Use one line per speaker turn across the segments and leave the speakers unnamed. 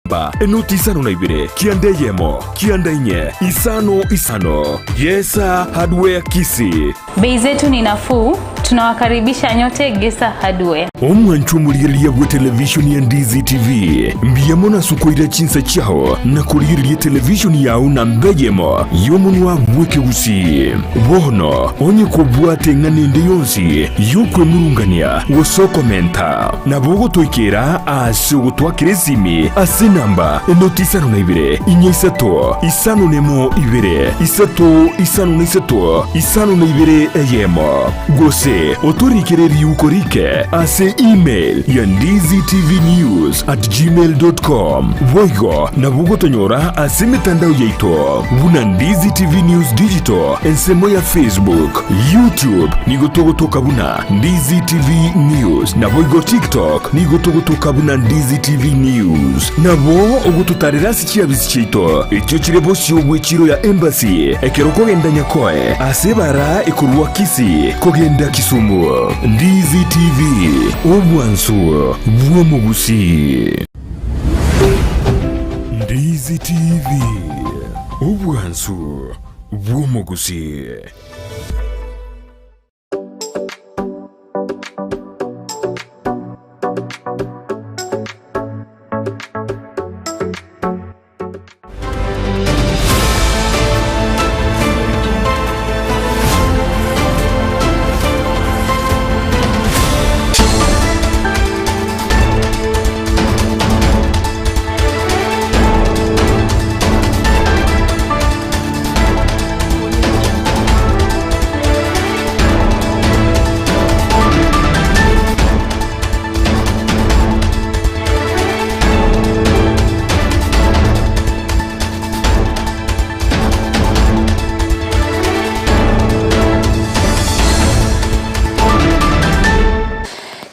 Ba enoti isano na ibere, kianda eyemo, kianda inye, isano isano. Gesa Hardware Kisii.
Bei zetu ni nafuu, tunawakaribisha nyote Gesa Hardware.
Omwancho omorigereria bwe televishoni ya Ndizi TV, mbuya mono ase okoira chinsa chiao na korigereria televishoni yao namba eyemo y'omonwa bw'ekegusii. Bono onye kobwate eng'ana ende yonsi y'okwemurungania gose okomenta, nabo ogotoikera ase ogotwakera esimi ase enamba enoti isano na ibere, inya isato, isano nemo ibere, isato isano na isato, isano na ibere eyemo, gose otorikere riuko rike ase email ya ndizitvnews@gmail.com. Boigo nabo ogotonyora ase emetandao yaito buna Ndizi TV News Digital ensemo ya Facebook, YouTube nigo togotoka buna Ndizi TV News, naboigo TikTok nigo togotoka buna Ndizi TV News. Nabo ogototarera ase chiabisi chiaito echio chire bosio bw'echiro ya Embassy ekero okogenda Nyakoe ase ebara ekorwa Kisii kogenda Kisumu. Ndizi TV, obwansu bw'omogusii. Ndizi TV, obwansu bw'omogusii.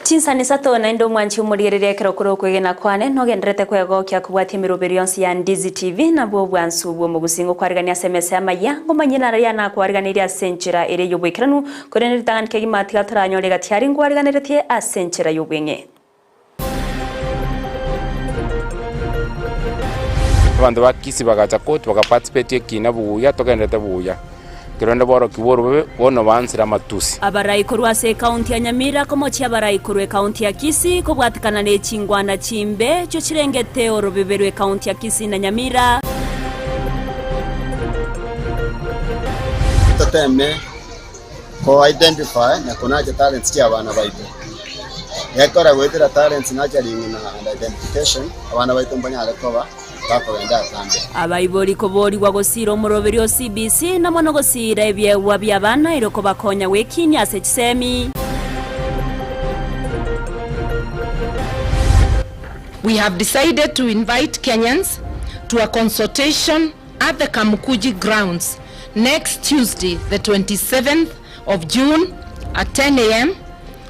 Chinsani isato naende omwanchi omorigereria ekero kore okwegena kwane, nogendererete kwegokia kobwatia emeroberio yonsi ya Ndizi TV, nabwo obwansu bw'omogusii ngokwarigania ase emesa y'amayia, ngomanyie nararia nakwariganirie ase enchera ere y'oboikeranu, korende ritang'ani kegima tiga toranyore egati aria nkwariganeretie ase enchera y'obweng'e.
Abanto ba Kisii bagacha court baka participate ekina buya togenderete buya. Kerende borokigwe orobobe, bono bansire amatusi.
Abarai korwa ase ekaunti ya Nyamira komochia abarai korwa ekaunti ya Kisii kobwatekana ne chingwana chimbe echio chirengete orobebe rw'ekaunti ya Kisii na Nyamira.
Toteme ko identify na konacha talents chia abana baito. Gekora goetera talents nurturing na and identification, abana baito mbanyare koba bakogenda atambe.
Abaibori koborigwa gosiira omoroberio o CBC na mono gosiira ebiegwa bi'abana erio kobakonya gwekinia ase chisemi.
We have decided to invite Kenyans to a consultation at the Kamukuji grounds next Tuesday, the 27th of June at 10 a.m.,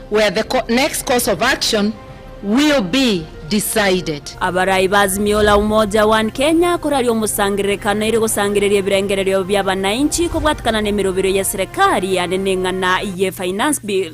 where the co- next course of action will be decided.
Abarai ba Azimio la Umoja One Kenya koraria omosangererekano ere gosangereria ebirengererio bi'abanainchi kobwatekana nemeroberio y'eserekari yane neng'ana ye Finance Bill.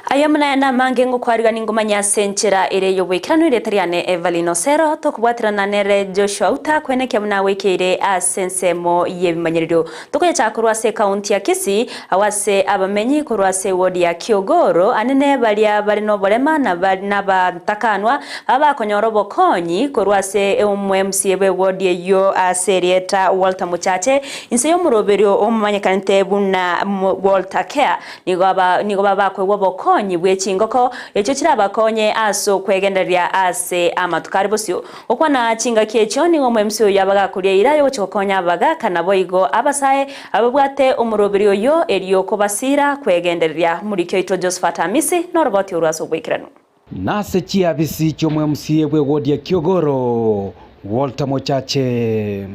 Aya buna aya namange ngokwarigania ngomanye ase enchera ere y'oboikeranu erieta riane Evelyn Osero, tokobwaterana nere Joshua Uta kwenekia buna agoikeire ase ensemo y'ebimanyererio. Tokoyecha korwa ase ekaunti ya Kisii, agwo ase abamenyi korwa ase ewodi ya Kiogoro, anene baria bare noborema na nabatakanwa baba bakonyora obokonyi korwa ase omo-MCA bw'ewodi eyio ase erieta Walter Mochache, inse y'omoroberio omomanyekanete buna Walter Care. Nigo aba nigo babakoegwa obokonyi bwe chingoko, echio chirabakonye ase okwegendereria ase amatuko are bosio. Gokwana chingaki echio nigo omoemsi oyo abagakoria eira y'ogochia gokonya abagaka naboigo abasae ababwate omoroberi oyo erio kobasiira kwegendereria. Omoriki oito Josephat Amisi noroboti orwo ase oboikeranu.
Nase chiabisi chi'omwemca bw'egodi ya Kiogoro, Walter Mochache.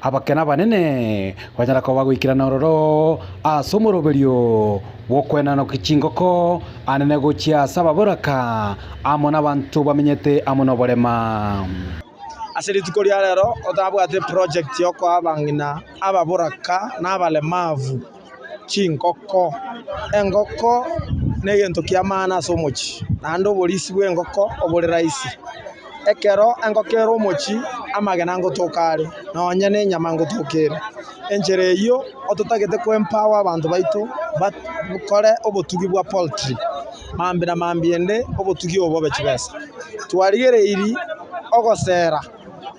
Abakene abanene banyara koba goikerana ororo ase omoroberio bw'okwenanokia chingoko anene gochia ase ababoraka amo nabanto bamenyete amo noborema.
Ase rituko ria rero otabwate eproject yokoa abang'ina ababoraka na abalemavu chingoko. Engoko negento kia maana ase omochie, naende oborisia bw'engoko obore rahisi. Ekero engoko ere omochie, amagena ngotoka are, nonye nenyama ngotoka ere. Enchera eyio ototagete ko empower abanto baito bakore obotugi bwa poultry, mambia na mambia ende obotugi obo bobe chibesa. Twarigereiri ogosera,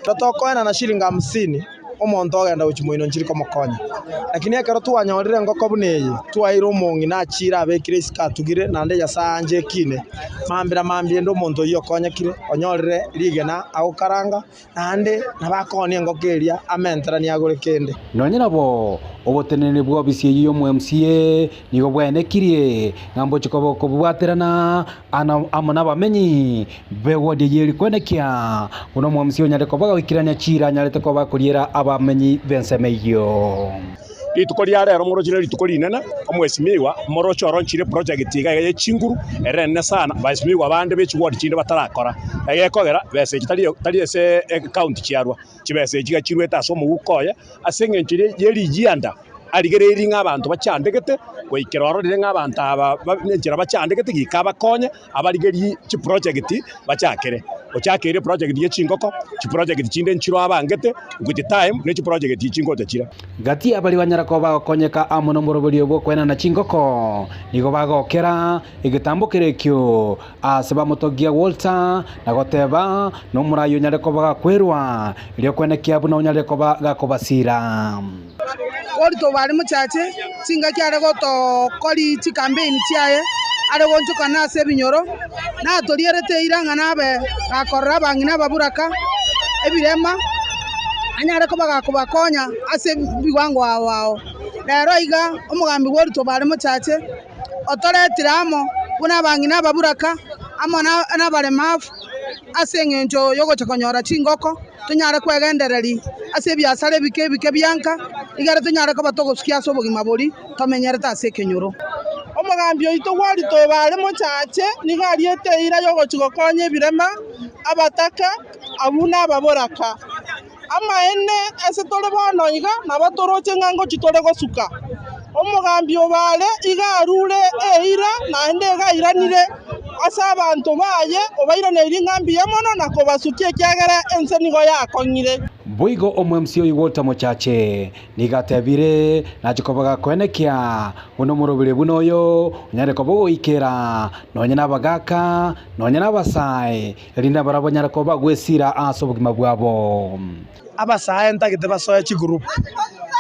ekero tokoenana shilingi hamsini, omonto ogenda gochia moino nchiri komokonya. Lakini ekero twanyorire engoko buna eye, twaeire omong'ina achiire abekire isiko atugire, naende Nyasae anche ekine, mambia na mambia ende omonto oyio okonyekire, onyorire rigena agokaranga, naende nabo akoonia engoko eria amenteranie agore kende.
Nonya nabo, oboteneneri bw'obisi eyio y'omo-MCA nigo bwaenekirie ng'a mbochie koba okobwaterana amo nabamenyi b'ewodi eyio eri kwenekia buna omo-MCA onyare koba goikerania chiira anyarete koba akoriera abamenyi b'ensemo eyio.
Rituko ria rero moroche nerituko rinene, omwesimigwa moroche oronchire eproject iga iga ye chinguru ere enene sana, baesimigwa bande be chiward chinde batarakora. Egekogera besa echi tari tari ase ecounty chiarwa, chibesa echi iga chiruete ase omoguko oye, ase eng'encho eria ye rigianda arigereiri ng'a abanto bachandegete, goikera ororire ng'a abanto aba ba enchera bachandegete goika abakonye. Abarigerie chiprojekti bachakere. Ochakeire eprojekti ye chingoko, chiprojekti chinde nchiro abangete, with time ne chiprojekti echi ngocha chire.
Gati y'abaria banyara koba bagokonyeka amo nomoroberio bw'okoenana chingoko, nigo bagokera egetambo kerekio aase bamotogia Walter na goteba nomorai onyare koba gakwerwa, erio kwenekia buna onyarire koba gakobasira.
Orito bare mochache, chingaki are gotokori chikampeini chiaye, are gonchokana ase ebinyoro, natorierete eira ng'a nabe gakorora abang'ina ababuraka ebirema, anyare koba gakobakonya ase ebiwango ao ao. Rero iga omogambi bw'orito bare mochache, otoretire amo buna abang'ina ababuraka amo nabaremafu ase eng'encho y'ogocha konyora chingoko. Tonyare kwegendereria ase ebiasara ebike ebike bianka, igere tonyare koba togosukia ase obogima boria tomenyerete ase ekenyoro.
Omogambi oito gwaritoba are mochache, nigo ariete eira y'ogochia gokonya ebirema, abataka, abwo nababoraka. Amaene, ase tore bono iga, nabo toroche ng'a ngochia tore gosuka. Omogambi Obare iga arure eira, naende iga airanire ase abanto baye, obairaneirie ng'a mbuya mono na kobasukia, ekiagera ense nigo yakong'ire.
Boigo omwemsi oyio Walter Mochache nigo atebire nachie koba gakoenekia buna omoroberi buna oyo onyare koba ogoikera nonya nabagaka nonya nabasae erinde nabarabwo banyare koba bagwesira ase obogima bwabo.
Abasae ntagete basoe chigroup.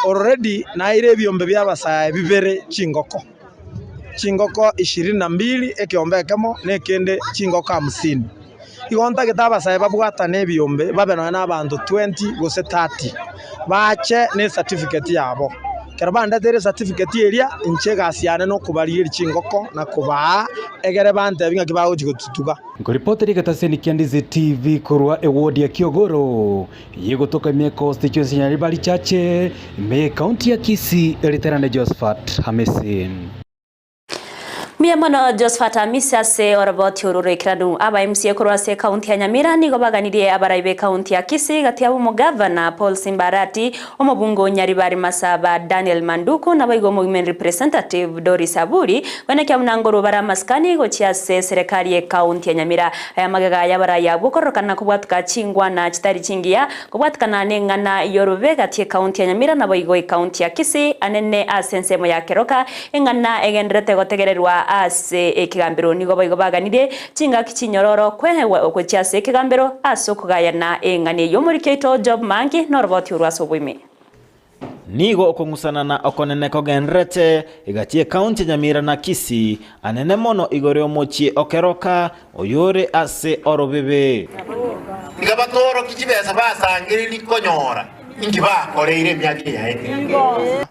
Already naeire ebiombe bia abasae bibere chingoko, chingoko ishirini na mbili ekeombe ekemo na ekende chingoko hamsini. Igo ntagete abasae babwatane ebiombe babe nonya na abanto twenty gose thirty, bache ne ecertificate yabo. Ekero bandeteire ecertificate eria, inche egasi yane nokobarigeria chingoko na kobaa egere bantebie ng'aki bagochia gochituga.
Nkoripotera egetaseni kia Ndizi TV korwa ewodi ya Kiogoro, yegotoka ime constituency ya Nyaribari Chache, ime ye county ya Kisii, eriterane Josephat Hamisi.
Mbuya mono Josephat Hamisi ase oroboti oru roikeranu. Aba MCA korwa ase ekaunti ya Nyamira nigo baganirie abarai b'ekaunti ya Kisii gati yabo omogavana Paul Simba Arati, Omobunge o Nyaribari Masaba Daniel Manduku naboigo Omowomen Representative Doris Aburi Koenekia buna ngorwa bare amasikani gochia ase eserekari y'ekaunti ya Nyamira. Aya magega y'abarai abwo kororokana na kobwatuka chingwana chitari chingiya kobwatikana neng'ana y'orobebe gati y'ekaunti ya Nyamira naboigo ekaunti ya Kisii anene ase ensemo ya Keroka eng'ana egendererete gotegererwa ase ekegambero. Nigo boigo baganirie chingaki chinyororo kwehegwa gochia ase ekegambero ase okogayana eng'ana eyio. Omoriki oito Job Mangi noroboti orwo ase oboime.
Nigo okong'usanana okonene kogendererete egati y'Ekaunti ya Nyamira na Kisii, anene mono igoro y'omochie o Keroka, oyore ase orobebe.
Tiga batorokie chibesa basangererie konyora inki bakoreire emiaka eyaetire.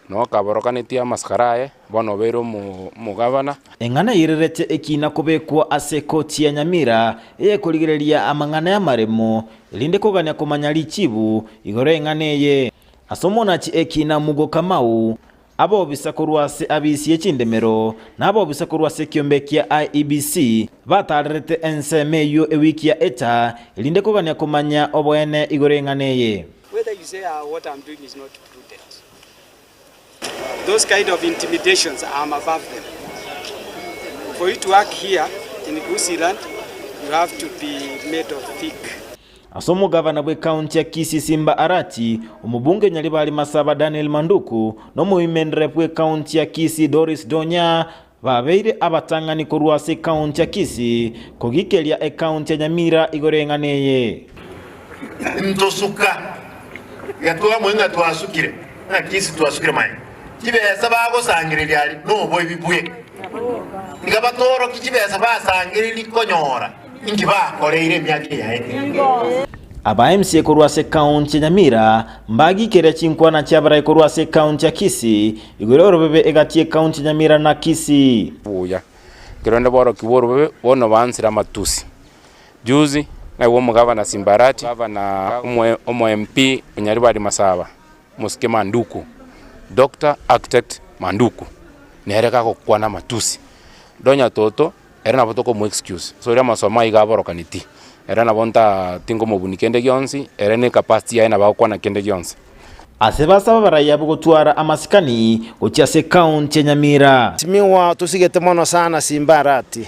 Nokaborokanetie amasakara aye, bono obeire omogabana.
Eng'ana eirerete ekiina kobekwa ase ekoti ya Nyamira eyekorigereria amang'ana y'amaremo, erinde kogania komanya richibu igoro y'eng'ana eye. Ase omonachi ekiina Mugo Kamau. Abobisa korwa ase abisi ye chindemero, na abobisa korwa ase ekiombe kia IEBC bataarerete ensemo eyio ewiki ya eta, erinde kogania komanya oboene igoro y'eng'ana eye.
Whether you say ah what I'm doing is not prudent. Those kind of intimidations I'm above them. For you to work here in Gusiiland you have to be made of thick.
Ase omogavana bw'ekaunti ya Kisii Simba Arati, omobunge Nyaribari Masaba Daniel Manduku, na omoimenrep bw'ekaunti ya Kisii Doris Donya babeire abatang'ani korwa ase ekaunti ya Kisii kogikeria ekaunti ya Nyamira igoro y'eng'ana eye.
Ntosuka, getwamwe ng'a twasukire, ng'a isi twasukire maega. Chibesa bagosangereria aria noboibi bwe. Tiga batorokie chibesa basangererie konyora inki bakoreire emiaka eyaete.
Aba MCA korwa ase ekaunti ya Nyamira mbagikeria chinkwana chi'abarai korwa ase ekaunti ya Kisii igoro y'orobebe egati y'ekaunti ya Nyamira na Kisii.
Buya, ekero rende borokigwe orobebe, bono bansire amatusi. Juzi naigwa omogavana Simbarati, gavana omo MP Onyaribari Masaba, Mosike Manduku, Doctor Architect Manduku, nere gagokwana amatusi. Donya toto, ere nabo tokomo excuse, ase oria amasomo aiga aborokaneti, ere nabo nta tingomobuni kende gionsi, ere ne capacity yaye nabo agokwana kende gionsi.
Ase basaba abarai abwo gotwara amasikani gochia ase ekaunti ya Nyamira.
Simiwa tosigete mono sana Simbarati.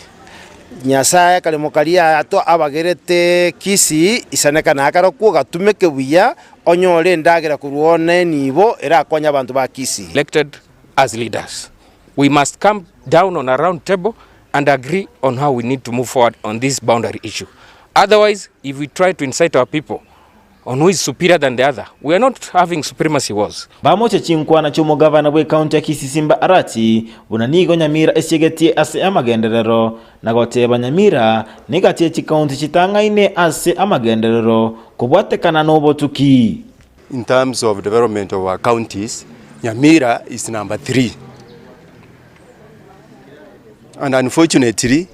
Nyasae karimo karia ato abagerete Kisii isaneka na akarokwo gatumeke buya onyore endagera korwa one enibo erakonye abanto ba Kisii.
Elected as leaders we must come down on a round table and agree on how we need to move forward on this boundary issue otherwise if we try to incite our people on who is superior than the other we are not having supremacy wars.
Bamoche chinkwana chi'omogavana bw'ekaunti ya Kisii Simba Arati buna nigo Nyamira esiegetie ase amagenderero na goteba Nyamira negati ye chikaunti chitang'aine ase amagenderero kobwatekana nobotuki.
In terms of development of our counties, Nyamira is number 3 and unfortunately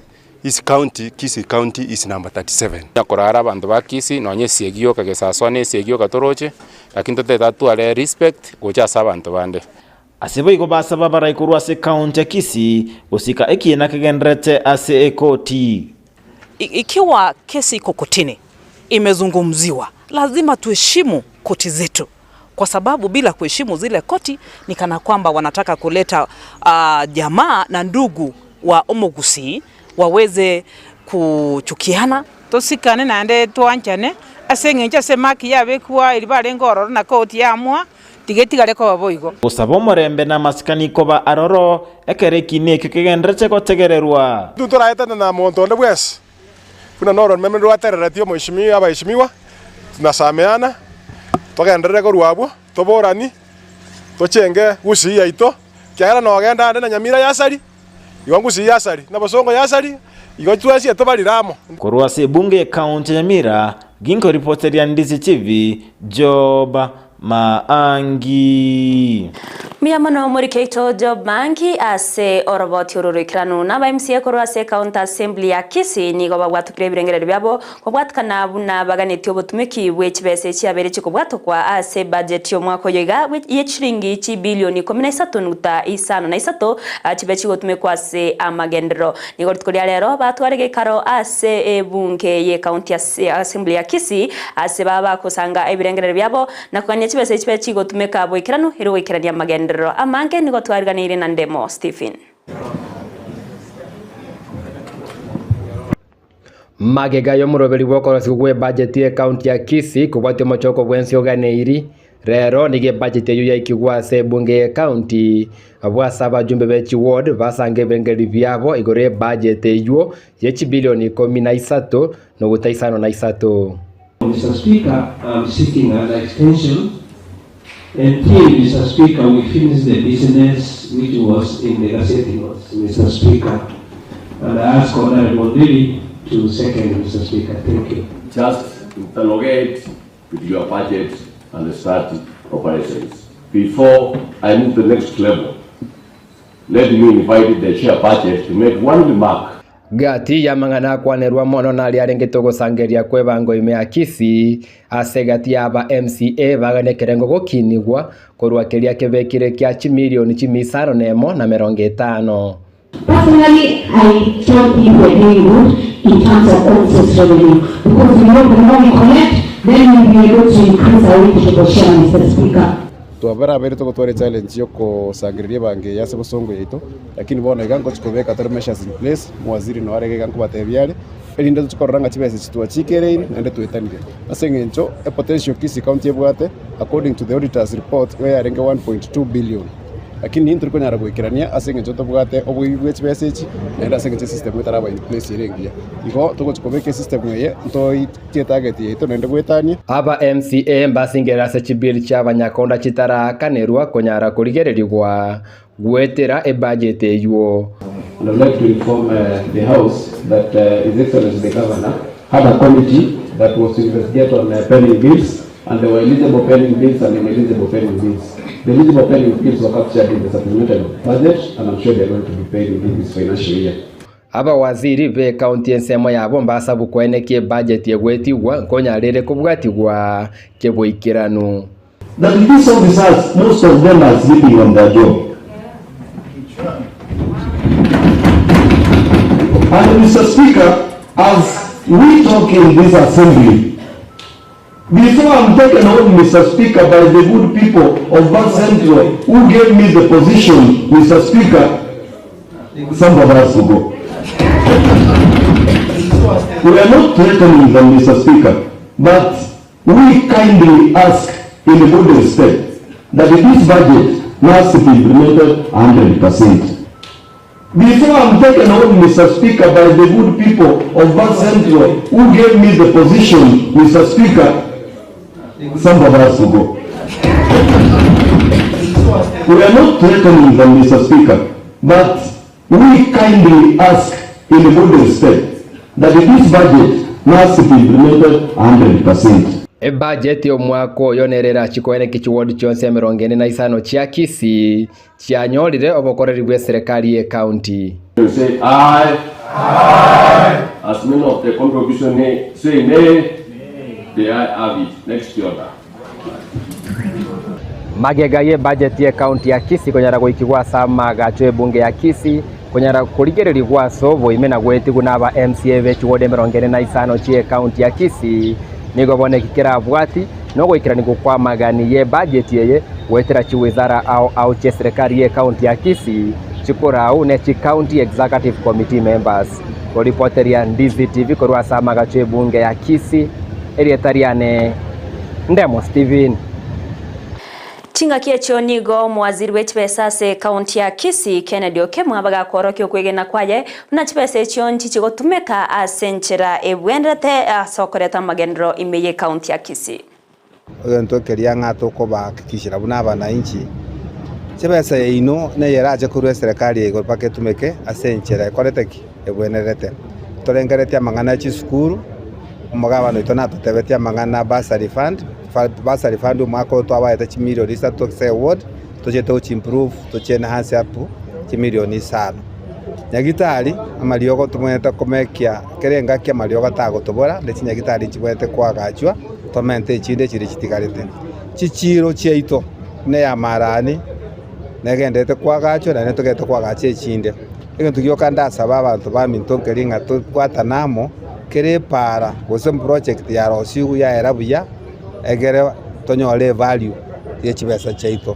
This county, Kisii County is number 37.
Korara abanto ba Kisii nonya esiegi yoka gesaswa na esiegi yoka toroche, lakini totagete atware respect gocha ase abanto bande.
Ase boigo basaba abarai korwa ase ekaunti ya Kisii gosika ekiina kegendererete ase ekoti.
Ikiwa kesi iko kotini imezungumziwa, lazima tuheshimu koti zetu, kwa sababu bila kuheshimu zile koti ni kana kwamba wanataka kuleta jamaa na ndugu wa Omogusii waweze kuchukiana.
Tosikane naende twanchane, ase engencho ase emaki yabekwa eria barenge ororo na koti yamwa, tiga etigare koba boigo.
Gosaba omorembe na amasikani koba aroro, ekero ekiina ekio kegenderete gotegererwa.
Intwe toraetane na monto onde bwensi, buna noromeme rwatereretie omoishimiwa abaishimiwa, tunasameana, togenderere korwa abwo, toborani, tochenge gusii yaito, ekiagera nogenda ande na Nyamira yasari, igo ngusii yasari, na Bosongo yasari, igo twesie tobarire amo.
Korwa ase ebunge y'ekaunti ya Nyamira, ginkoripoteria Ndizi TV, Job Maangi.
Mbuya mono omorikeito Job Maangi ase oroboti oro roikeranu. Na aba MCA korwa ase County Assembly ya Kisii nigo babwatokire ebirengererio biabo kobwatikana buna baganetie obotumeki bwe chibesa echiabeire chikobwatokwa ase ebudget y'omwaka oyo iga ye chiringi chibilioni ikomi na isato nukta isano na isato chibe chigotumekwa ase amagenderero. Nigo rituko ria rero batware geikaro ase ebunge ye County Assembly ya Kisii ase baba bagosanga ebirengererio biabo na kogania chibesa echi chibe chigotumeka boikeranu erio goikerania amagenderero amange nigo twariganeirie na Ndemo Stephen.
Magega y'omoroberi bw'okorosigwa gw'ebajeti y'ekaunti ya Kisii kobwatia omochoko bw'ense oganeiri, rero nigo ebajeti eyio yaikigwa ase ebunge y'ekaunti abwo ase abajumbe be chiward basange ebirengererio biabo igoro y'ebajeti eyio ye chibilioni ikomi na isato noguta isano na isato.
Mister Speaker, I'm seeking an extension until, Mister Speaker, we finish the business which was in the gazette notes, Mister Speaker. And I ask Honorable Ndiri to second, Mister Speaker. Thank you.
Just interrogate with your budget and start operations. Before I move to the next level, let me invite the chair budget to make one remark.
Gati y'amang'ana akwanerwa mono naria arengete ogosangereria kw'ebango ime ya Kisii, ase egati y'aba MCA bagania ekerengo gokinigwa korwa keria kebekire kia chimilioni chimia isano nemo na merongo etano.
Personally, I don't think we're doing good in terms of own source revenue because we know the more we collect, then we'll be able to increase our equitable share, Mr. Speaker.
Twabarabeire togotwara echallenge yokosangereria ebango eye ase bosongo yaito, lakini bono iga ngochi kobeka tore measures in place, omowaziri noyo arenge iga nkobatebia are, erinde tochi korora ng'a chibesa echi twachikereire naende twetanire. Ase eng'encho epotential Kisii County ebwate according to the auditors report igo yarenge 1.2 billion. Lakini ntori konyara goikerania ase eng'encho tobwate oboibi bwe chibesa echi, naende ase eng'encho esystem etaraba in place ere engiya. Igo togochi kobeka esystem eye ntoitie etarget yaito naende goetania.
Aba MCA mbasingerere ase chibill chi'abanyakonda chitaraakanerwa konyara korigererigwa goetera ebudget eywo.
And I'd like to inform the House that His Excellency the Governor had a committee that was to investigate on pending bills and there were eligible pending bills and ineligible pending bills. The eligible pending bills were captured in the supplementary budget and I'm sure they are going to be paid within this financial year.
Abawaziri b'ekaunti ensemo yabo mbasabu koenekia ebudget egwetigwa nkonyarere kobwatigwa keboikeranu.
That these officers, most of them are sleeping on their job. And Mr. Speaker, as we talk in this assembly, before I'm taken home, Mr. Speaker, by the good people of Bank Central who gave me the position, Mr. Speaker, somebody has to go. We are not threatening them, Mr. Speaker, but we kindly ask in good respect that this budget must be implemented 100%. Before I'm taken home, Mr. Speaker, by the good people of Bank Central who gave me the position, Mr. Speaker, somebody has to go. We are not threatening them, Mr. Speaker, but we kindly ask in good respect that this budget must be implemented 100%.
Ebajeti y'omwaka oyo nere erachie koeneki chiwodi chionsi emerongo ene na isano chia Kisii chianyorire obokoreri bw'eserekari y'ecounty.
You say aye. Aye. As many of the contribution nay, say nay. The ayes have it. Next order.
Magega y'ebajeti y'ecounty ya Kisii konyara goikigwa ase amagacho ebunge ya Kisii konyara korigererigwa ase oboime na goetigwa na aba MCA be chiwodi emerongo ene na isano chi'ecounty ya Kisii nigo bono eki kerabwati nogoikeranigwa kwa amagani y'ebajeti eye goetera chiwizara ao ao chi'eserekari y'ecounty ya Kisii chikorau ne chicounty executive committee members. Koripoteria Ndizi TV korwa ase amagacho ebunge ya Kisii erieta riane Ndemo Stephen.
Chingaki echio nigo omowaziri bwe chibesa ase ekaunti ya Kisii Kennedy Okemwa bagakworokia okwegena kwaye buna chibesa echio nchichigotumeka ase enchera ebwenerete ase okoreta amagenderero ime y'ekaunti ya Kisii.
Egento keria ng'a tokobahakikishera buna abanainchi, chibesa yaino neyerache korwa eserekari ya igoro mpaka etumeke ase enchera ekorete ki? Ebwenerete. Torengeretie amang'ana ya chisukuru, omogabana oito natotebetie amang'ana a bursary fund, bursary fund omwaka oyo twabaete chimilioni isato ase eward, tochiete gochi improve tochi enhance up chimilioni isano. Nyagitari, amariogo tobwenerete komekia kera engaki amariogo tagotobora, ne chinyagitari nchibwenerete koagachwa, tomente echinde chiria chitigarete. Chichiiro chiaito buna ey'amarani negendererete koagachwa naende togendererete koagacha echinde. Egento gioka ndasabe abanto baminto nkeri ng'a tobwatane amo, kera epaara gose eproject yarosigwe yaera buya, egere tonyore evalue ye chibesa chiaito.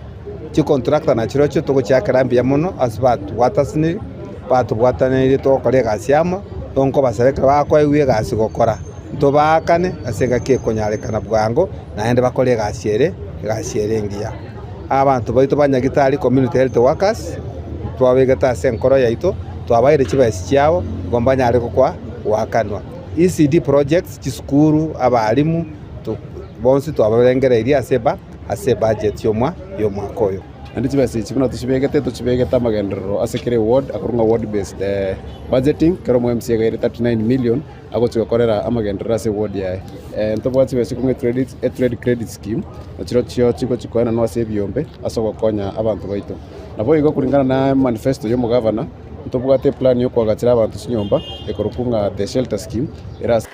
Chicontractor nachirochio togochiakera mbuya mono ase batobwatasiniri, batobwataneirie togokora egasi amo, nigo nkobasaba ekero bakoegwa egasi gokora, ntobaakane ase engaki ekonyarekana bwango, naende bakore egasi ere, egasi ere engiya. Abanto baito ba Nyagitari Community Health Workers, twabegete ase enkoro yaito, twabaeire chibesa chiabo, igo mbanyare gokwa goakanwa. ECD projects, chisukuru, abalimu, bonsi twabarengereirie ase eba ase ebudget y'omwa y'omwaka oyo.
Naende chibesa echi buna tochibegete, tochibegete amagenderero ase kera eward, akorwa ng'a ward based budgeting, kera omo MCA iga aire 39 million, agochi gokorera amagenderero ase eward yaye. Ntobwate chibesa chikorwa ng'a etrade credit scheme, nachirochio chigochi koenanwa ase ebiombe ase ogokonya abanto baito. Naboigo kulingana na emanifesto ya omogavana. Ntobwate eplan ya okoagachera abanto chinyomba ekorokwa ng'a the shelter scheme ere ase.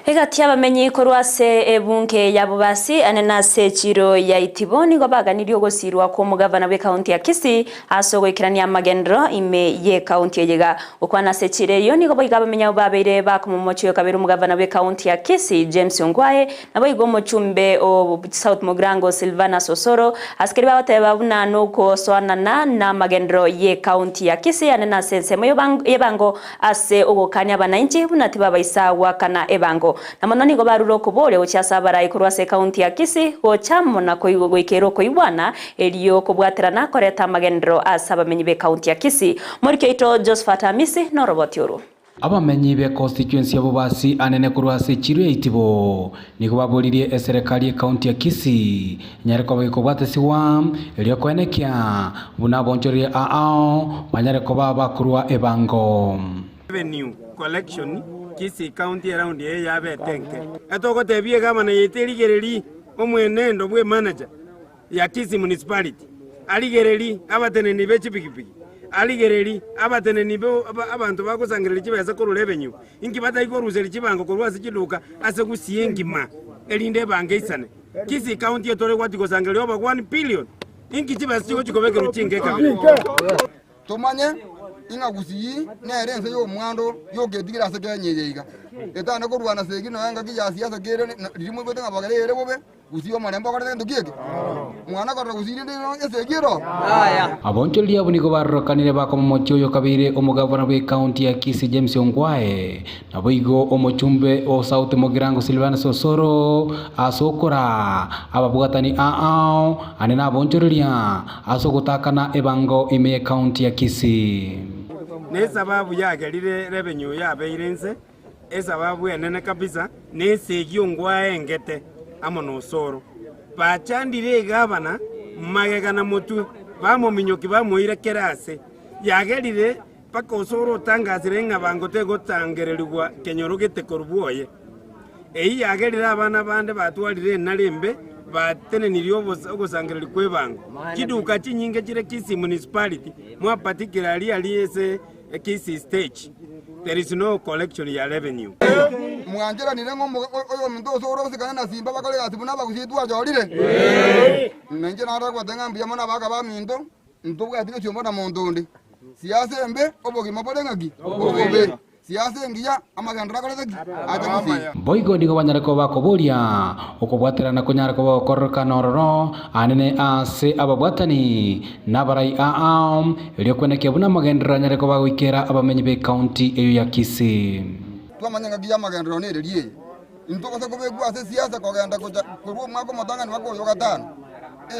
Egati y'abamenyi korwa ase ebunge ya Bobasi ane na ase echiro ya Itibo nigo baganirie ogosiirwa kw'omogavana bw'ekaunti ya Kisii ase ogoikerania amagenderero ime y'ekaunti eye iga. Gokwana ase echiro eyio nigo boigo abamenyi abwo babeire bakomomochia oyokabere omogavana bw'ekaunti ya Kisii James Ongwae Naboigo omochumbe o South Mugirango Silvanus Osoro ase keria bagoteba buna nogosoanana namagenderero y'ecounty ya Kisii ande nase ensemo y'ebango ase ogokania abanainchi buna tibabaisa goakana ebango. Na mono nigo barure okoboria gochia ase abarai korwa ase ecounty ya Kisii gocha amo na goikera okoigwana erio kobwaterana koreta amagenderero ase abamenyi b'ecounty ya Kisii. Moriki oito Josephat Amisi noroboti orwo.
Abamenyi be constituency ya Bobasi anene korwa ase echiro ya Itibo nigo baboririe eserekari y'ecounty ya Kisii enyare koba gekobwatesigwa erio koenekia buna abonchoreria aao banyare koba bakorwa ebango.
Revenue collection Kisii county eround eye yabete enke. Etogotebia egavana yaito erigererie omwenendo bwe manager ya Kisii Municipality, arigererie abateneni be chipikipiki, arigererie abateneni be abanto bagosangereria chibesa korwa revenue, inki batari koruseria chibango korwa ase chiduka ase Gusii engima, erinde ebango eisane. Kisii County etore gwati gosangereria over 1 billion, inki chibesa chigochi kobekerwa chinka ekabira?
Tomanye ing'a Gusii nere ense y'omwando yoketigera ase Kenya eye iga. Etane korwana segi nonya engaki ya siasa kere riria moigwete ng'a bogere ere bobe, Gusii omorembe okorete gento ki eke? Mwana korora Gusii rende esegi ero?
Abonchoreria abwo nigo barorokanire bakomomochia oyo okabeire omogavana bw'ecounty ya Kisii James Ongwae, naboigo omochumbe o South Mugirango Silvanus Osoro ase okoraa ababwatani aao ande nabonchoreria ase ogotakana ebango ime y'ecounty ya Kisii.
Nesababu yagerire revenue yabeire inse, esababu enene kabisa nesegi ongwaengete amo nosoro. Bachandire egavana magega na motwe, bamominyoki bamoira kera ase. Yagerire mpaka osoro otangasire ng'a bango tegotangererigwa kenyoro gete korwa bwoye. Eyio yagerire abana bande batwarire enare embe batenenirie ogosangereria kw'ebango. Chiduka chinyinge chire Kisii Municipality more particularly aria ase Kisii stage there is no collection ya revenue.
Mwancheranire ng'a oyominto ose ore osikane na simba bakore egasi buna abagusii twachorire? Na inche narora gobatebia ng'a mbuya mono abagaka baminto, ntobwati gesiomba na monto onde. Siasa embe, obogima bore ng'aki? Obobe. Siasa engiya, amagenderero akorete ki? Ache gusii.
Boigo nigo banyare koba bakoboria okobwaterana konyare koba gokororokana ororo anene ase ababwatani na abarai aao, erio kwenekia buna amagenderero anyare koba goikera abamenyi b'ecounty eyio ya Kisii.
Twamanya engaki y'amagenderero nereri eye. Intobasa kobekwa ase siasa kogenda gocha korwa omwaka omotang'ani mpaka oyo o gatano.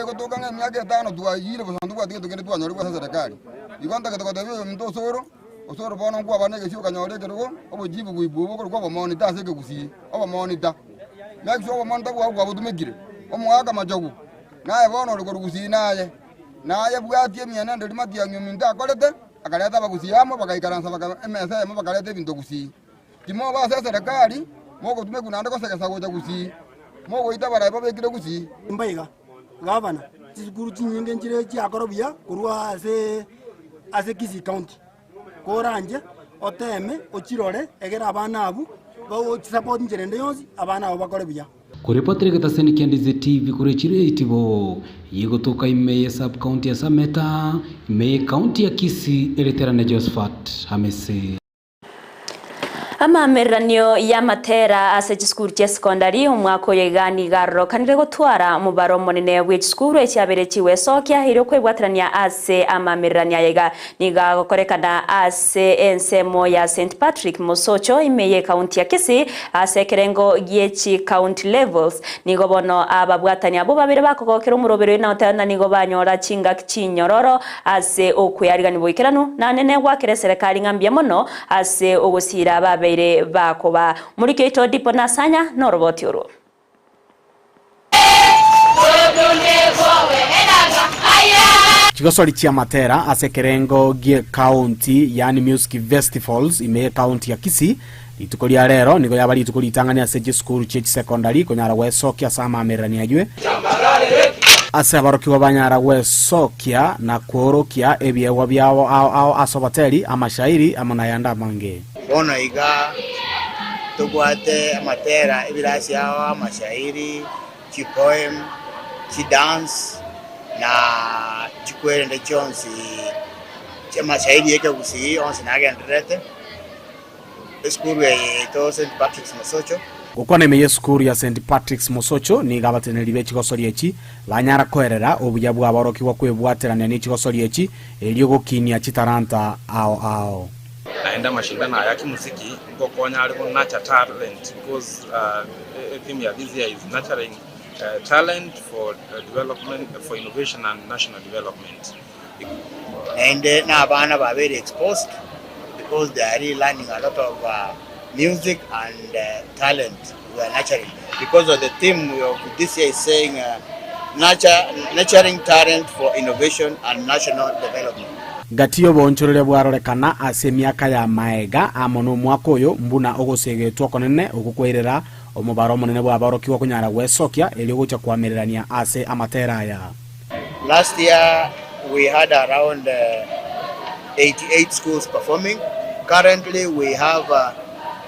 Egotoka ng'a emiaka etano twayire bosa ntobwati gento kende twanyorigwe ase eserekari. Igo ntagete gotebia oyominto osoro, osoro bono nkwaba negesio okanyora ekerogo, obochifu bwaibwe obo okorokwa obomonita ase ekegusii, obomonita. Make sure obomonita bwao kwabotumekire, omoaka machogu, naye bono ore korwa gusii naye, naye bwatia emienendo eria Matiang'i ominto akorete, akareta abagusii amo bagaikaransa baka emesa eyemo bakareta ebinto gusii. Timoba ase eserekari, mogotumekwa naende gosegesa gocha gusii, mogoita abarai babekire gusii.
Mbaiga, gavana, chisukuru chinyinge nchire chiakora buya korwa ase ase Kisii County. Koranche oteeme ochirore egere abana abwo bagochisupport inchera ende yonsi abana abwo bakore buya.
Koripotera egetaseni kia Ndizi TV korwa echiro ya Itibo, yegotoka ime ye sub county ya Sameta, ime ye county ya Kisii, eriterane Josephat Hamisi.
Amaamereranio y'amatera ase chisukuru chia sekondari omwaka oyo iga nigo arorokanire gotwara omobaro omonene bwe chisukuru echiabeire chigwesokia erio kwebwaterania ase amaamereranio aya iga nigo agokorekana ase ensemo ya St Patrick Mosocho ime ye county ya Kisii ase ekerengo gie chi county levels nigo bono ababwatani abwo babere bakogokera omoroberi oyo na nigo banyora chingaki chinyororo Ase okwearigania boikeranu, nanene gwakera eserekari ng'a mbuya mono ase ogosiira ababeire bakoba. Omoriki oito Dipo Nasanya noroboti orwo.
Chigosori chi'amatera ase ekerengo gi'ekaunti yaani music festivals ime y'ekaunti ya Kisii rituko ria rero nigo yaba rituko ritang'ani ase chisukuru chie chisekondari konyara gwesokia ase amaamererani aywe. Ase aborokigwa banyara gwesokia na kworokia ebiegwa biabo ao ao ase oboteri, amashairi, amo nayande amange.
Bono iga tobwate amatera, ebirasi ao, amashairi, chipoem, chidance na chikwerende chionsi chi'amashairi y'ekegusii onsi nagendererete. Esukuru eye yaito St Patrick's Mosocho.
Gokwana ime y'esukuru ya St Patrick's Mosocho nigo abateneneri be chigosori echi banyara koerera obuya bw'aborokigwa kwebwaterania ne chigosori echi erio gokinia chitalanta ao ao.
Naende amashindano aya kimuziki ngokonya are go nurture talent because theme ya this year is nurturing talent for development for innovation and national development.
Naende na abana babeire exposed because they are really learning a lot of music and talent we are nurturing because of the theme of this year is saying nurture, nurturing talent for innovation and national development.
Gati y'oboonchoreria bwarorekana ase emiaka ya maega amo nomwaka oyo mbuna ogosegetwa okonene okwo kwairera omobaro omonene bw'aborokigwa konyara gwesokia erio gocha koamererania ase amatera aya.
Last year we had around 88 schools performing, currently we have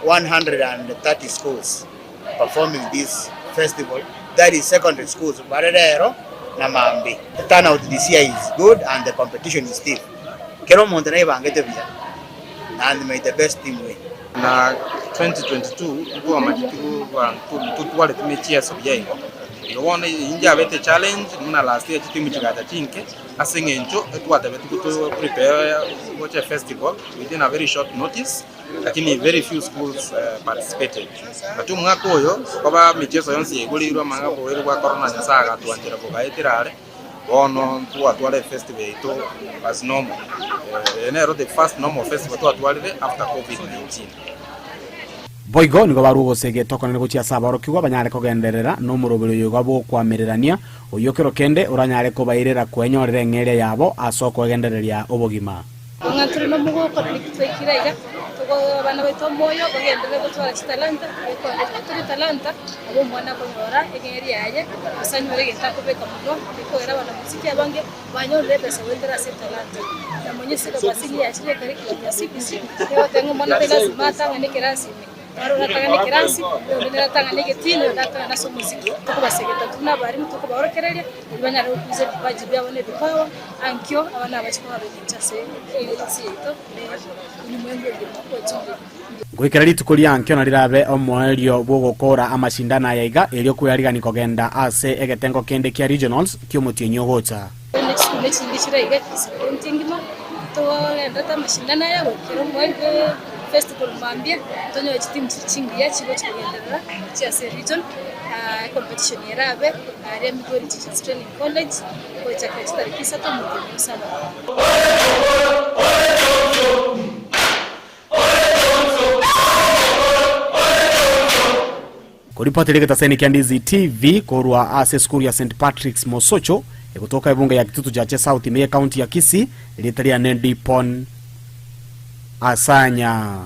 130 schools performing this festival, that is secondary schools bare rero na mambi. The turnout this year is good and the competition is stiff. Kera omonto naibangete buya and may the best team win.
Na 2022 mbwamanyeti abanto ntotwareti mechieso buya igo. Igo bono eyio yabete echallenge buna last year chitimu chigacha chinke ase eng'encho etwatebetigwe to prepare gocha efestival within a very short notice lakini very few schools participated. But omwaka oyo okoba emicheso yonsi yaigoreirwe amang'ana oborwaire bwa corona Nyasaye agatwanchera bogaetera are, bono ntwatwara efestival yaito as normal. Eye nero the first normal festival twatwarire after covid-19.
Boigo nigo barua ogoseegeta okonene gochia ase aborokigwa banyare kogenderera nomoroberio oyo iga bw'okoamererania, oyio kero kende oranyare kobairera kwenyorera eng'eria yabo ase okoegendereria obogima.
Ng'a tore nomogoko na naki twaikire aiga, tokoa abana baito omoyo bagenderere gotwara chitalanta, gekogera tore etalanta nabo omwana akonyora eng'eria yaye, gose anyore egento akobeka monwa, gekogera abanamuziki abange Banyorire ebesa goetera ase etalanta. Na monyesire basi nigo yachire ekarikulamu ya CBC, egoteba ng'a omwana tari lasima atang'ane ekerasi ime. Naro oratang'ane ekerasi, oyonde nere atang'ane egetini, oyonde atang'ane ase omosiki. Tokobasegeta intwe buna abalimu tokobaorokereria, erio banyare gokuza ebipaji biabo na ebipawa, ankio abana abache koba abengencho ase ense yaito na ulimwengu engima kwa ujumla.
Goikera rituko riankio narirabe omoerio bw'ogokoora amashindano aya iga, erio kwearigania kogenda ase egetengo kende kia Regionals ki'omotienyi ogocha.
Korende chisukuru echinge chire iga ase engima, togenderete amashindano aya goikera omoerio bwe festival mambia, tonyore chitimu chiri chingiya chigochi kogenderera gochia ase region, ecompetition erabe aria Migori Teachers Training College gochakera chitariki isato omotienyi o saba.
Koripoti rigetaseni kia Ndizi TV korwa ase esukuru ya St Patrick's Mosocho egotoka ebunge ya Kitutu Chache South ime y'ekaunti ya Kisii, erieta riane Dipon Asanya.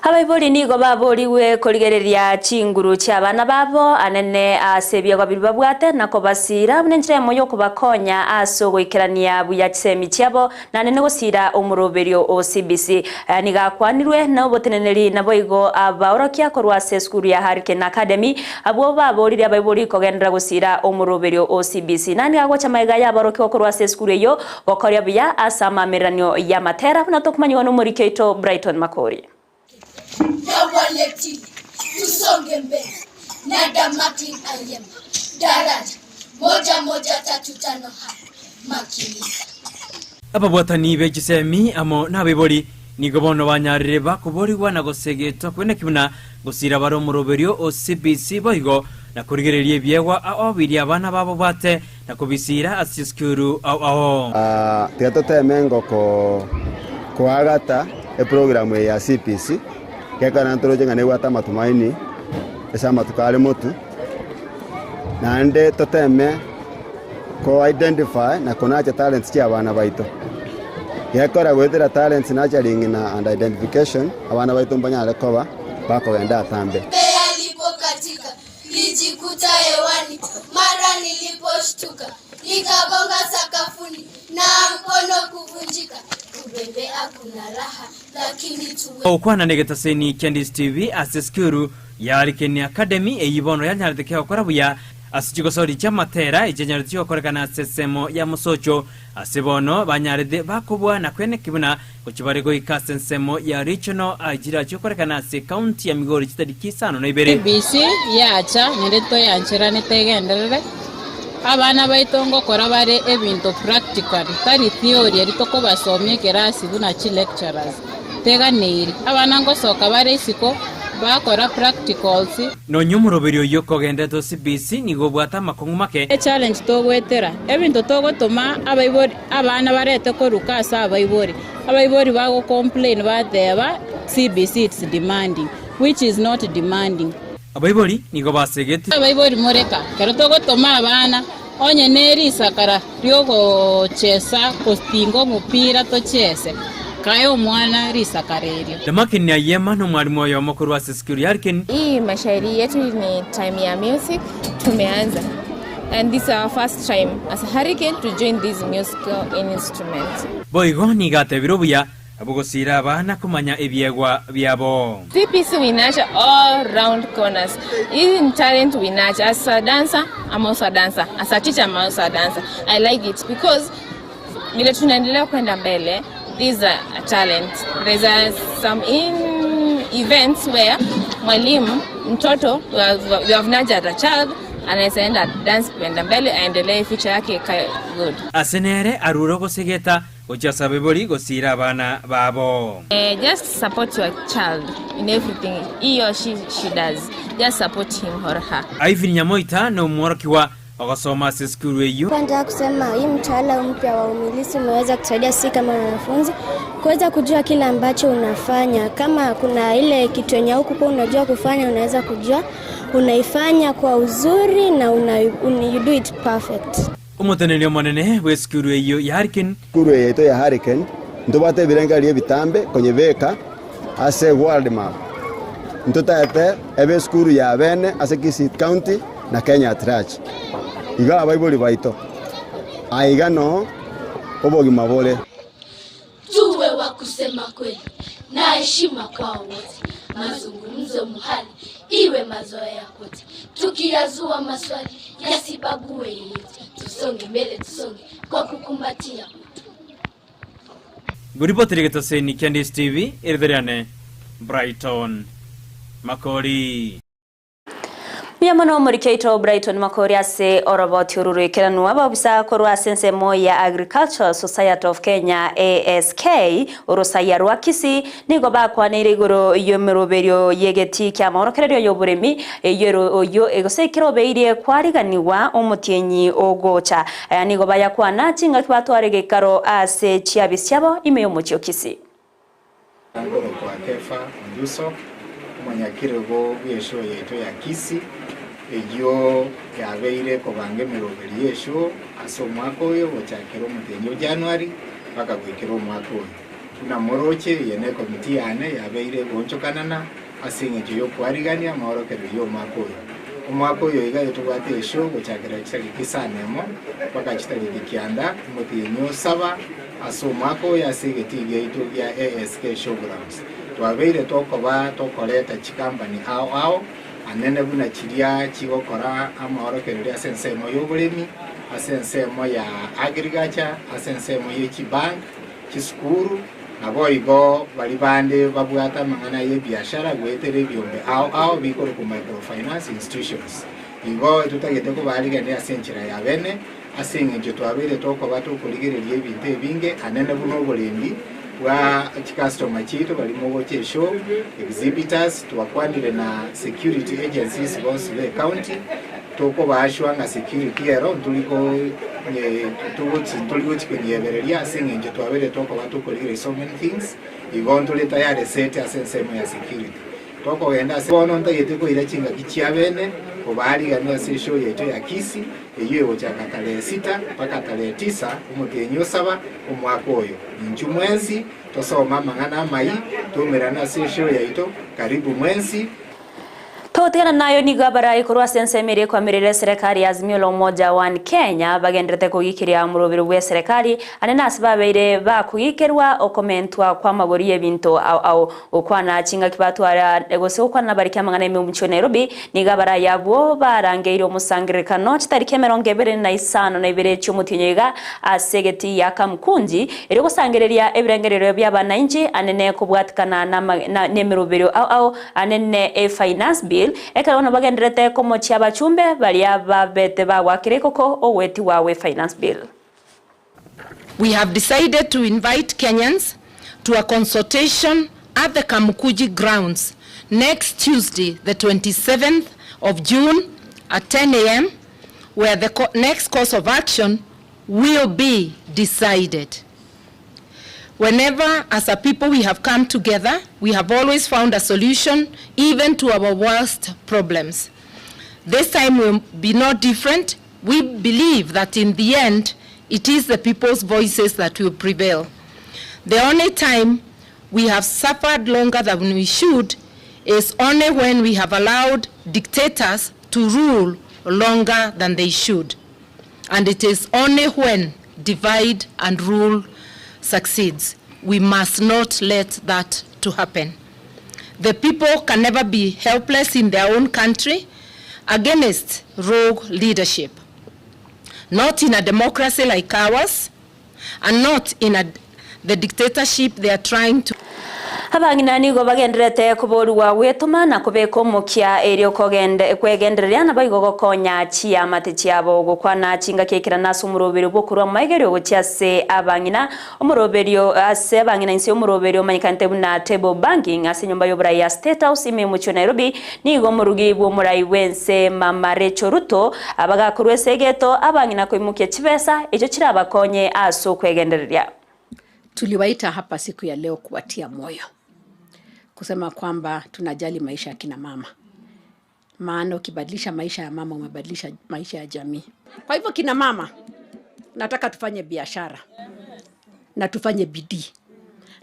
Abaibori nigo baborigwe korigereria chinguru chi'abana babo anene ase ebiegwa biria babwate, na kobasiira buna enchera eyemo y'okobakonya ase ogoikerania buya chisemi chiabo, na nene gosiira omoroberio o CBC. Aya nigo akwanirwe noboteneneri naboigo abaorokia korwa ase esukuru ya Hurricane Academy, abwo baborire abaibori kogenderera gosiira omoroberio o CBC. Na nigo agocha magega y'aborokigwa korwa ase esukuru eyio Gokoria buya ase amaamereranio y'amatera, buna tokomanyigwa nomoriki oito Brighton Makori.
Yawaletile, tusonge mbele Nada Macklin Ayema Daraja moja moja tatu tano ha Makinika.
Ababwatani be chisemi amo nabaibori nigo bono banyarire bakoborigwa na gosegetwa kweneki buna gosira bare omoroberio o CBC boigo na korigereria ebiegwa ao biria abana babo bwate na kobisiira ase chisukuru ao ao.
Tiga toteme engoko koagata eprogramu eye ya CPC, gekogera ntoroche ng'a nebwate amatumaini ase amatuko are motwe, naende toteme ko identify na ko nurture talents chia abana baito. Gekogera goetera talents nurturing na and identification, abana baito mbanyare koba bakogenda atambe.
Alipokatika lijikuta hewani mara nilipo. Nikagonga sakafuni na mkono kuvunjika. Kubembea kuna raha, lakini tuwe
Okwana na egetaseni kia Ndisi TV ase esukuru ya Hurricane Academy eyio bono yanyarete kegokora buya ase chigosori chi'amatera echianyarete chigokorekana ase ensemo ya Mosocho ase bono banyarete bakobua na kweneki buna gochia bare goika ase ensemo ya Regional chira chigokorekana ase ekaunti ya Migori chitariki isano na ibere.
CBC yacha naende toyancheranete egenderere, abana baito ngokora bare ebinto practically tari theory eri tokobasomia ekerasi buna chi lecturers, teganeiri. Abana ngosoka bare isiko bakora practicals.
Nonya omoroberi oyio okogenderete o CBC nigo obwate amakong'u make.
Echallenge togoetera, ebinto togotoma abaibori abana barete koruka ase abaibori, abaibori bago complain bateba CBC it's demanding, which is not demanding.
Abaibori nigo basegete.
Abaibori moreka, ekero togotoma abana, onye ne risakara riogochesa gotinga omopira tochese, kae omwana risakara erio.
Damakin Ayema nomwalimu oyomo korwa ase esukuru ya Arken.
Hii mashairi yetu ni time ya music tumeanza and this is our first time as a hurricane to join this musical instrument.
Boigo nigo atebire obuya bogosiira abana komanya ebiegwa biabo.
CPC we nurture all round corners. In talent we nurture. As a dancer, I'm also a dancer. As a teacher, I'm also a dancer. I like it because vile tunaendelea kwenda mbele, this is a talent. There's a, some in events where mwalimu mtoto we have nurtured a child anaweza enda dance kwenda mbele aendelee future yake ikae good.
Ase nere arure ogosegeta gochia ase abaibori gosiira abana babo.
Just support your child in everything he or she, she does. Just support him or her.
Ivy Nyamoita nomworokigwa ogosoma ase esukuru eyio.
Nataka kusema hii mtaala mpya wa umilisi umeweza kusaidia sisi kama wanafunzi kuweza kujua kile ambacho unafanya. Kama kuna ile kitu yenye hukukuwa unajua kufanya, unaweza kujua unaifanya kwa uzuri na you do it perfect.
Omoteneneri omonene bw'esukuru eyio ya Hurricane.
Esukuru eye yaito ya Hurricane ntobwate ebirengererio ebitambe konyebeka ase world map. Ntotaete ebe esukuru ya bene ase Kisii County na Kenya at large. Iga abaibori baito, aiga noo obogima bore.
Tuwe wa kusema kweli na heshima kwa wote, mazungumzo muhali iwe mazoea kote, tukiyazua maswali yasibague yeyote, tusonge mbele, tusonge kwa kukumbatia utu.
Ngoripoteri getoseni kia Ndisi TV, Eritherane, Brighton Makori.
Mbuya mono omoriki oito Brighton Makori ase oroboti oru roikeranu ababisa korwa ase ensemo ya Agricultural Society of Kenya ASK orosaiya rwa Kisii nigo bakwaneire igoro y'emeroberio y'egetii ki'amaorokererio y'oboremi eyio oyio gose ekerobeirie kwariganigwa omotienyi ogocha. Aya nigo bayakwana chingaki batware geikaro ase chiabisi chiabo ime y'omochie o Kisii.
Nkorokwa Kefa Onduso, omonyakerogo bw'eshow yaito ya Kisii, eyio yabeire kobanga emeroberi y'eshow ase omwaka oyo gochakera omotenyi o January mpaka goikera omwaka oyo. Buna moroche, eye nekomiti yane yabeire egoonchokanana ase eng'encho y'okwarigania amaorokererio y'omwaka oyo. Omwaka oyo iga etobwate eshow gochakera chitariki isano emo mpaka chitariki kianda omotienyi o saba ase omwaka oyo ase egetii giaito gia ASK Showgrounds. Twabeire tokoba tokoreta chikampani ao ao anene buna chiria chigokora amaorokererio ase ensemo y'oboremi, ase ensemo ya agriculture, ase ensemo ye chibank, chisukuru, naboigo baria bande babwate amang'ana y'ebiashara goetera ebiombe ao ao bikorokwa microfinance institutions. Igo totagete kobarigania ase enchera ya bene, ase eng'encho twabeire tokoba tokorigereria ebinto ebinge anene buna oborendi bwa chicustomer chiaito baria mogocha eshow, exhibitors, twakwanire na security agencies bonsi be ecounty, tokobaashwa ng'a security ero ntori ntori gochi konyebereria ase eng'encho twabeire tokoba tokorigereria so many things, igo ntore tayari set ase ensemo ya security. Tokogenda ase bono ntagete koira chingaki chia bene kobaarigania ase eshow yaito ya Kisii eyio egochaka tarehe sita mpaka tarehe tisa omotienyi o saba omwaka oyo. Inchu mwensi tosome amang'ana amayi toumerane ase eshow yaito. Karibu mwensi.
Totigana nayo nigo abarai korwa ase ensemo eria ekwamerire eserekari ya Azimio la Umoja One Kenya bagenderete kogikiria omorobero bw'eserekari ande nase babeire bakogikerwa okomentwa kw'amagori y'ebinto ao ao. Gokwana chingaki batwara gose gokwana nabariki amang'ana ime omochie o Nairobi nigo abarai abwo barangeire omosangererekano chitariki 25 chi'omotienyi iga ase egetii ya Kamukunji erio gosangereria ebirengererio bi'abanainchi anene kobwatikana nemeroberio ao ao anene e Finance Bill ekero bono bagenderete komochia abachumbe baria babete bagwakera ekoko ogwetigwa gwe Finance Bill.
We have decided to invite Kenyans to a consultation at the Kamukuji grounds next Tuesday, the 27th of June at 10 a.m., where the co next course of action will be decided. Whenever, as a people, we have come together, we have always found a solution, even to our worst problems. This time will be no different. We believe that in the end, it is the people's voices that will prevail. The only time we have suffered longer than we should is only when we have allowed dictators to rule longer than they should. And it is only when divide and rule succeeds. We must not let that to happen. The people can never be helpless in their own country against rogue leadership. Not in a democracy like ours, and not in a, the dictatorship they are trying to
Abang'ina nigo bagenderete koborwa gwetoma na kobeka omokia erio kogende kwegendereria na baigo gokonya chiamate chiabo gokwana chingaki ekera ase omoroberio bwokorwa amaigerio gochia ase abang'ina omoroberio ase abang'ina inse omoroberio omanyekanete buna table banking ase enyomba y'oborai ya State House ime omochie o Nairobi nigo omorugi bw'omorai bwense Mama Rachel Ruto abagakorwa ase egeto abang'ina koimokia chibesa echo chirabakonye ase okwegendereria.
Tuliwaita hapa siku ya leo kuwatia moyo, kusema kwamba tunajali maisha ya kina mama, maana ukibadilisha maisha ya mama umebadilisha maisha ya jamii. Kwa hivyo kina mama, nataka tufanye biashara na tufanye bidii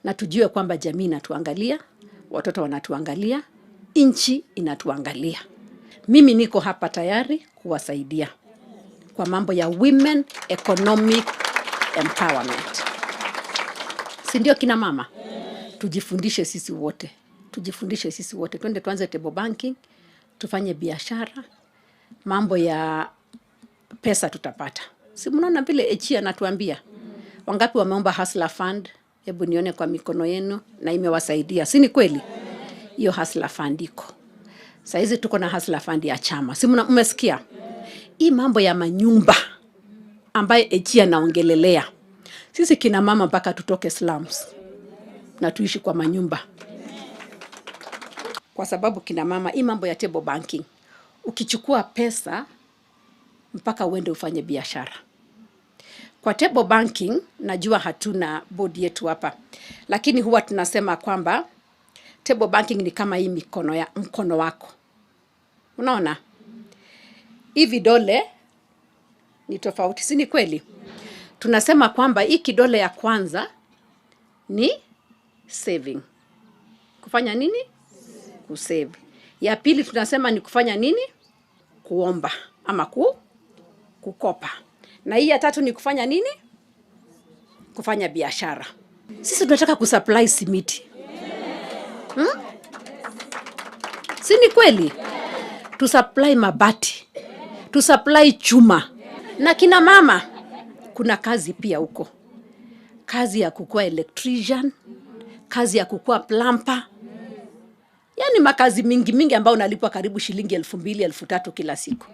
na tujue kwamba jamii inatuangalia, watoto wanatuangalia, nchi inatuangalia. Mimi niko hapa tayari kuwasaidia kwa mambo ya women economic empowerment, si ndio kina mama? Tujifundishe sisi wote, tujifundishe sisi wote, twende tuanze table banking, tufanye biashara, mambo ya pesa tutapata. Si mnaona vile Echi anatuambia wangapi wameomba Hustler Fund? Hebu nione kwa mikono yenu, na imewasaidia, si ni kweli? Hiyo Hustler Fund iko saizi, tuko na Hustler Fund ya chama, si mmesikia? Hii mambo ya manyumba ambayo Echi anaongelelea, sisi kina mama mpaka tutoke slums na tuishi kwa manyumba, kwa sababu kina mama, hii mambo ya table banking, ukichukua pesa mpaka uende ufanye biashara. Kwa table banking, najua hatuna board yetu hapa, lakini huwa tunasema kwamba table banking ni kama hii mikono ya mkono wako. Unaona hii vidole ni tofauti, si ni kweli? Tunasema kwamba hii kidole ya kwanza ni saving, kufanya nini? Kusave. Ya pili tunasema ni kufanya nini? Kuomba ama kukopa. Na hii ya tatu ni kufanya nini? Kufanya biashara. Sisi tunataka kusupply simiti. Si ni kweli? Tusupply mabati, tusupply chuma. Na kina mama, kuna kazi pia huko, kazi ya kukua electrician, kazi ya kukua plumber, yaani makazi mingi mingi ambayo unalipwa karibu shilingi 2000 3000 kila siku.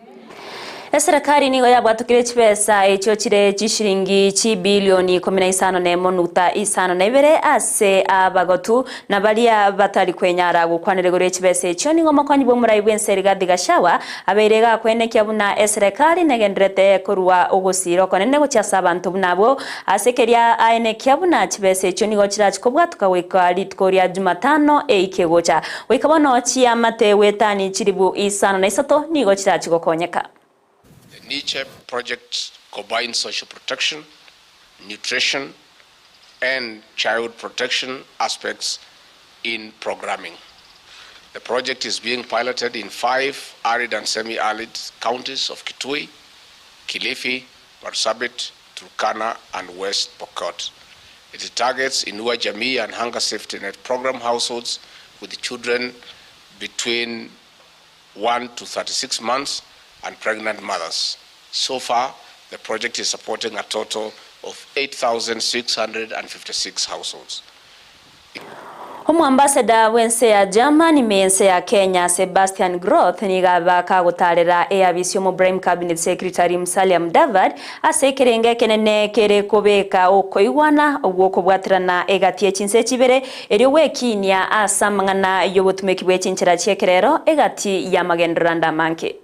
Eserikali nigo yabwatukire chibesa echio chire chishilingi chibilioni 15.52 ase abagotu na baria batari kwenyara gukwanire gore chibesa echio nigo mokonyi bw'omorai bw'ense Rigathi Gachagua abeire gakwenekia buna eserikali negenderete korwa ogosira okonene gochia ase abanto buna abwo ase keria aenekia buna chibesa echio nigo chirachi kobwatuka goika rituko ria Jumatano eike gocha goika bono chiamate wetani chiribu 53 nigo chirachi gokonyeka.
The NICHE project combines social protection, nutrition, and child protection aspects in programming. The project is being piloted in five arid and semi-arid counties of Kitui, Kilifi, Marsabit, Turkana, and West Pokot. It targets Inua Jamii and Hunger Safety Net program households with children between 1 to 36 months and pregnant mothers. So far, the project is supporting a total of 8,656 households.
Omoambassador bw'ense ya German ime y'ense ya Kenya Sebastian Groth nigo aba kagotarera eabisi y'omo Prime Cabinet Secretary Musalia Mudavadi ase ekerengo ekenene kere kobeka okoigwana ogw'okobwaterana egati ye chinse chibere erio gwekinia ase amang'ana y'obotumeki bwe chinchera chi'ekerero egati y'amagenderero ande amange.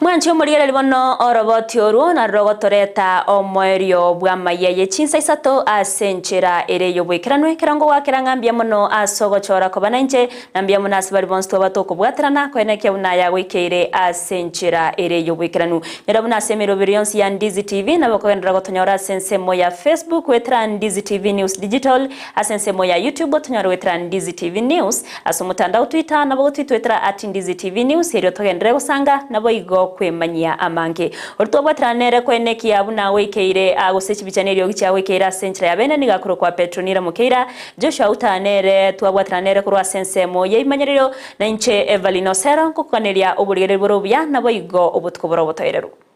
Mwanche omorigereria bono oroboti orwo narwo rogotoreta omoerio bw'amaiya ye chinsa isato ase enchera ere y'oboikeranu ekero ngogwakera ng'a mbuya mono ase ogochora koba nainche, na mbuya mono ase baria bonsi twaba tokobwaterana koenekia buna yagoikeire ase enchera ere y'oboikeranu. Nyora buna ase emeroberi yonsi ya Ndizi TV nabo okogenderera gotonyora ase ensemo ya Facebook goetera Ndizi TV News Digital, ase ensemo ya YouTube otonyore goetera Ndizi TV News, Ase omotandao Twitter nabo gotwitwetera at Ndizi TV News erio togenderere gosanga naboigo kwemanyia amange. Oria twabwaterana nere koenekia buna goikeire aa gose chibicha neriogi chiagoikeire ase enchera ya bene nigo akorokwa Petronila Mokeira, Joshua Uta nere twabwaterana nere korwa ase ensemo yeimanyererio, na inche Evelyn Osero nkokoganeria oborigereria bore obuya naboigo obotuko bore obotoereru.